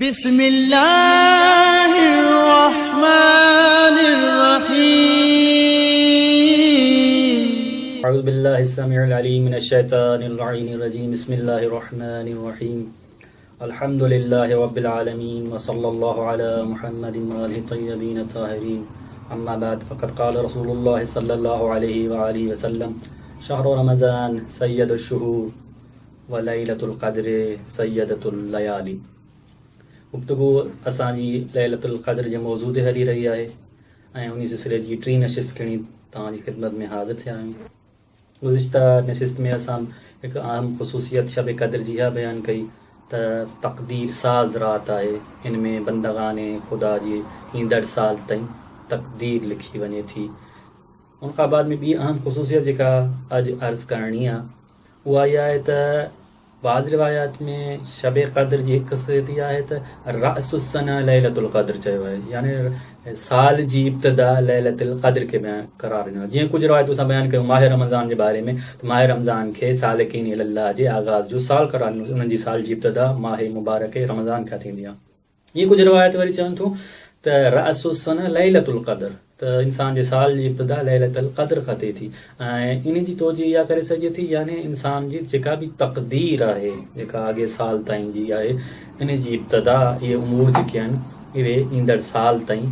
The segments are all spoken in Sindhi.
بسم الله الرحمن الرحيم. اعوذ بالله السميع العليم من الشيطان اللعين الرجيم. بسم الله الرحمن الرحيم. الحمد لله رب العالمين وصلى الله على محمد وآله الطيبين الطاهرين. اما بعد، فقد قال رسول الله صلى الله عليه وآله وسلم: شهر رمضان سيد الشهور وليلة القدر سيدة الليالي. گفتگو اسان جي ليلة القدر جي موضوع تي هلي رهي آهي ۽ انهي سلسلي جي ٽين نشست کڻي توهان جي خدمت ۾ حاضر ٿيا آهيون. گذشته نشست ۾ اسان هڪ اهم خصوصيت شب قدر جي اها بيان ڪئي ته تقدير ساز رات آهي، ان ۾ بندگان خدا جي ايندڙ سال تائين تقدير لکي وڃي ٿي. ان کان بعد ۾ ٻي اهم خصوصيت جيڪا اڄ عرض ڪرڻي آهي اها اها آهي ته بعض روايات ۾ شب قدر جي هڪ خصوصيت اها آهي ته رأس السنة ليلة القدر چيو آهي، يعني سال جي ابتدا ليلة القدر کي بيان قرار ڏنو آهي. جيئن ڪجهه روايتون اسان بيان ڪيون ماه رمضان جي باري ۾ ته ماه رمضان کي سالڪين الي الله جي آغاز جو سال قرار ڏنو، انهن جي سال جي ابتدا ماه مبارڪ رمضان کان ٿيندي آهي. ائين ڪجهه روايت وري چون ٿيون ته رأس السنة ليلة القدر ته انسان جي سال جي ابتدا ليلة القدر کان ٿئي ٿي ۽ ان جي توجيه اها ڪري سگهجي ٿي يعني انسان جي جيڪا به تقدير آهي جيڪا اڳي سال تائين جي آهي ان جي ابتدا اهي امور جيڪي آهن اهي ايندڙ سال تائين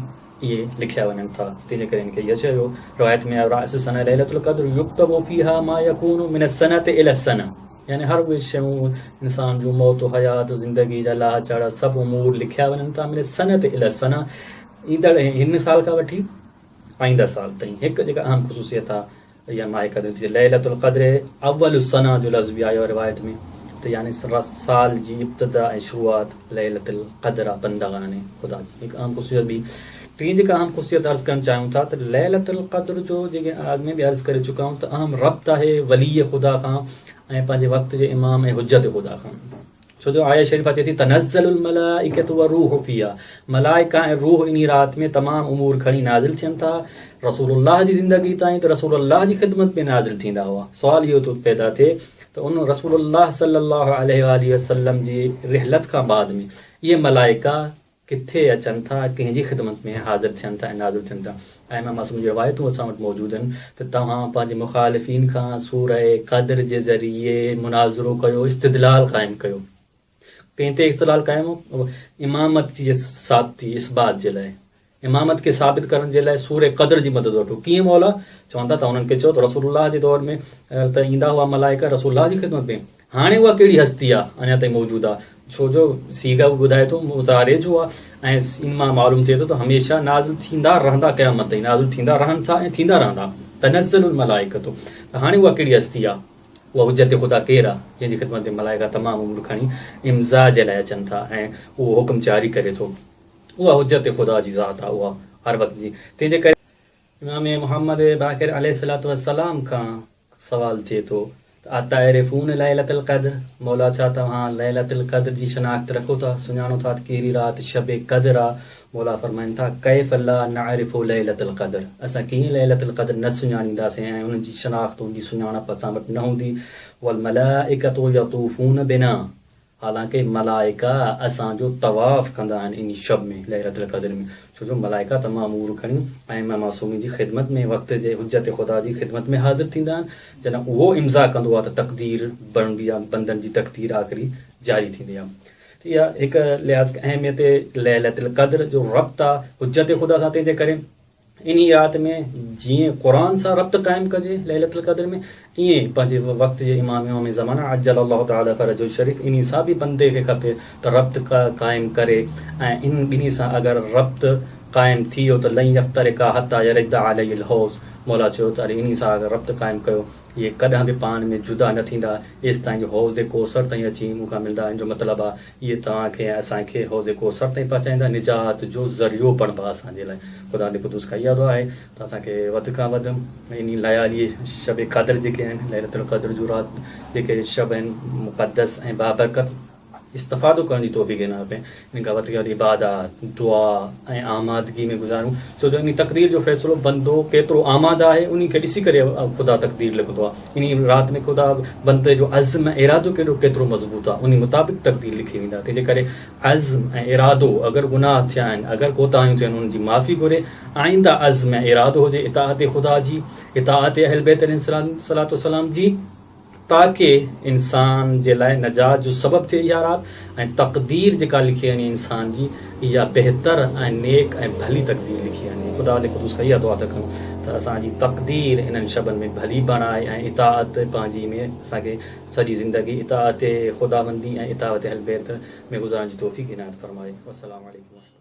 اهي لکيا وڃن ٿا تنهن جي ڪري ان کي اهو چيو ويو. روايت ۾ آيو رأس السنة ليلة القدر يڪتب فيها ما يڪون من السنة الى السنة يعني هر اهي شيون انسان جون موت و حيات زندگي جا لاها چاڙها سڀ امور لکيا وڃن ٿا من السنة الى السنة ايندڙ هن سال کان وٺي آئنده سال تائين. هڪ جيڪا اهم خصوصيت آهي اها ماه قدر ٿي. ليلة القدر اول السنة جو لفظ به آيو آهي روايت ۾ ته يعني سال جي ابتدا ۽ شروعات ليلة القدر آهي بندگان خدا جي هڪ اهم خصوصيت ٻي. ٽين جيڪا اهم خصوصيت عرض ڪرڻ چاهيون ٿا ته ليلة القدر جو جيڪي اڳ ۾ به عرض ڪري چڪا آهيون ته اهم ربط آهي ولي خدا کان ۽ پنهنجي وقت جي امام ۽ حجت خدا کان، ڇو جو آية شريفه چئي ٿي تنزل الملائڪة والروح فيها، ملائڪه ۽ روح انهي رات ۾ تمام امور کڻي نازل ٿين ٿا، رسول الله جي زندگي تائين ته رسول الله جي خدمت ۾ نازل ٿيندا هئا. سوال اهو ٿو پيدا ٿئي ته ان رسول الله صلي الله عليه واٰله وسلم جي رحلت کان بعد ۾ اهي ملائڪه ڪٿي اچن ٿا، ڪنهن جي خدمت ۾ حاضر ٿين ٿا ۽ نازل ٿين ٿا. ائمه معصوم جون روايتون اسان وٽ موجود آهن ته توهان پنهنجي مخالفين کان سوره قدر جي ذريعي مناظرو ڪيو، استدلال قائم ڪيو. ڪنهن تي استدلال قائم هو؟ امامت جي ثابتي، اثبات جي لاء. امامت کي ثابت ڪرڻ جي لاء سوره قدر جي مدد وٺو. ڪيئن مولا؟ چون ٿا ته انهن کي چئو ته رسول الله جي دور ۾ ته ايندا هئا ملائڪ رسول الله جي خدمت ۾، هاڻي اها ڪهڙي هستي آ اڃا تائين موجود آ؟ ڇو جو صيغه به ٻڌائي ٿو مضارع جو آ ۽ ان مان معلوم ٿئي ٿو ته هميشه نازل ٿيندا رهندا قيامت تائين نازل ٿيندا رهن ٿا ۽ ٿيندا رهندا تنزل الملائڪة ته هاڻي اها ڪهڙي هستي آ؟ اها حجت خدا ڪير آ جنهن جي خدمت ۾ ملائڪه تمام امور کڻي امضاء جي لاء اچن ٿا ۽ اهو حڪم جاري ڪري ٿو اها حجت خدا جي ذات آ اها هر وقت جي تنهن جي ڪري امام محمد باقر عليه الصلوة والسلام کان سوال ٿئي ٿو ته اتعرفون ليلة القدر، مولا ڇا توهان ليلة القدر جي شناخت رکو ٿا، سڃاڻو ٿا ته ڪهڙي رات شب قدر آ؟ مولا فرمائن ٿا، ڪيف لا نعرف ليلة القدر، اسان ڪيئن ليلة القدر نه سڃاڻينداسين ۽ ان جي شناخت، ان جي سڃاڻپ اسان وٽ نه هوندي، والملائڪة يطوفون بنا، حالانڪه ملائڪه اسان جو طواف ڪندا آهن انهي شب ۾، ليلة القدر ۾، ڇو جو ملائڪه تمام امور کڻي ائمه معصومين جي خدمت ۾ وقت جي حجت خدا جي خدمت ۾ حاضر ٿيندا آهن، جڏهن اهو امضا ڪندو آهي ته تقدير بڻبي آهي، بندن جي تقدير آخري جاري ٿيندي آهي. ته اها هڪ لحاظ کان اهميت ليلة القدر جو ربط آهي حجت خدا سان تنهن جي ڪري انهيء رات ۾ جيئن قرآن سان ربط قائم ڪجي ليلة القدر ۾ ائين پنهنجي وقت جي امام امام زمانه عجل الله تعالي فرجه الشريف انهي سان به بندي کي کپي ته ربط قائم ڪري ۽ انهن ٻنهي سان اگر ربط قائم ٿي ويو ته لن يفترقا حتي يرد عليه الحوض مولا چيو ته انهي سان اگر ربط قائم ڪيو اهي ڪڏهن به پاڻ ۾ جدا نه ٿيندا، ايستائين جو حوض ڪوثر تائين اچي مون کان ملندا، ان جو مطلب آهي اهي توهان کي ۽ اسان کي حوض ڪوثر تائين پهچائيندا، نجات جو ذريعو بڻبا اسان جي لاء. خداوند قدوس کان اها دعا آهي ته اسان کي وڌ کان وڌ انهي ليالي شب قدر جيڪي آهن، ليلة القدر جون رات جيڪي شب آهن مقدس ۽ بابرڪت. استفادو ڪرڻ جي توفيق عنايت ڪري. ان کان وڌيڪ وڌيڪ عبادات، دعا ۽ آمادگي ۾ گذاريون، ڇو جو انهي تقدير جو فيصلو بندو ڪيترو آماده آهي انهي کي ڏسي ڪري خدا تقدير لکندو آهي. انهي رات ۾ خدا بندي جو عزم ۽ ارادو ڪيڏو ڪيترو مضبوط آهي انهي مطابق تقدير لکي ويندا. تنهن جي ڪري عزم ۽ ارادو اگر گناهه ٿيا آهن، اگر ڪوتاهيون ٿيون آهن انهن جي معافي گهري آئنده عزم ۽ ارادو هجي اطاعت خدا جي، اطاعت اهل بيت عليهم الصلوة والسلام جي. تاڪه انسان جي لاء نجات جو سبب ٿئي اها رات ۽ تقدير جيڪا لکي وڃي انسان جي اها بهتر ۽ نيڪ ۽ ڀلي تقدير لکي وڃي. خداوند قدوس کان اها دعا ٿا ڪريون ته اسان جي تقدير انهن شبن ۾ ڀلي بڻائي ۽ اطاعت پنهنجي ۾ اسان کي سڄي زندگي اطاعت خداوندي ۽ اطاعت اهل بيت ۾ گذارڻ جي توفيق عنايت فرمائي. والسلام عليڪم ورحمة.